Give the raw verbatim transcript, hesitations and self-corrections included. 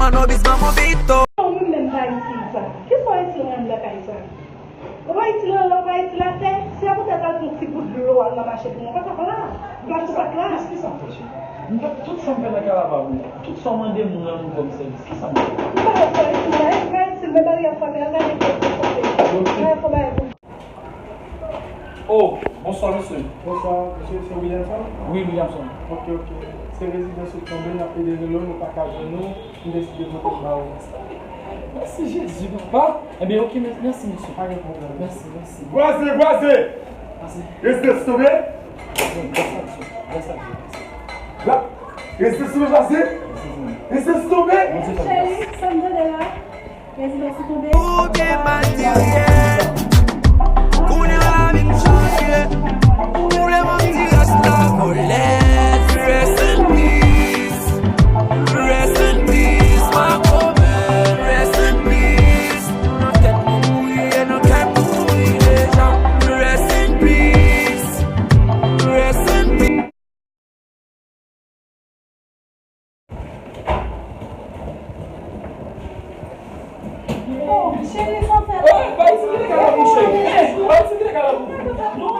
Ou menm menm pa itil sa. Kisa w itil anndan kay sa? Ou pa itil anlè, ou pa itil atè. Se poutèt al pran ti gout dlo al nan mache pou mwen. Papa, papa, papa, papa. Kisa m fè, cheri? M fè tout sa m fè nan kay la pa pou ou. Tout sa w mande m, m rann ou kòm sèvis. Kisa m fè? M pa wè sa itil la. M pa itil, men bagay ap frape, al gade kòb sa frape. Bagay fò bagay pou Oh, bonswa, mesye. Bonswa, mesye, se Williamson? Wi, Williamson. Ok, ok. Se rezidans ou tonbe, n ap ede rele w, nou pa ka jwenn ou, m deside vote m ba ou. Mèsi Jezi, papa. Ebyen, ok, mè- mèsi, mesye. Pa gen pwoblèm. Mèsi, mèsi. Vwazen, vwazen! Vwazen. Rezidans tonbe? Vwazen, vwazen, vwazen. La, rezidans tonbe, vwazen? Mèsi, mèsi. Rezidans tonbe? Bondye fè grâs. Cheri, sa m tande la? Prezidans ou tonbe. Ou gen materyèl. Kounye a la vin chanje. Ou vle manti rès la kolèt. Rest in peace. Rest in peace, my woman. Rest in peace. Nan tèt nou mouri, e nan kè nou mouri deja. Rest in peace. Rest in peace. Oh, cheri, sa fè. Oh, pa itil, li te ka la pou cheri. Eh, pa itil, li te ka la pou. Non,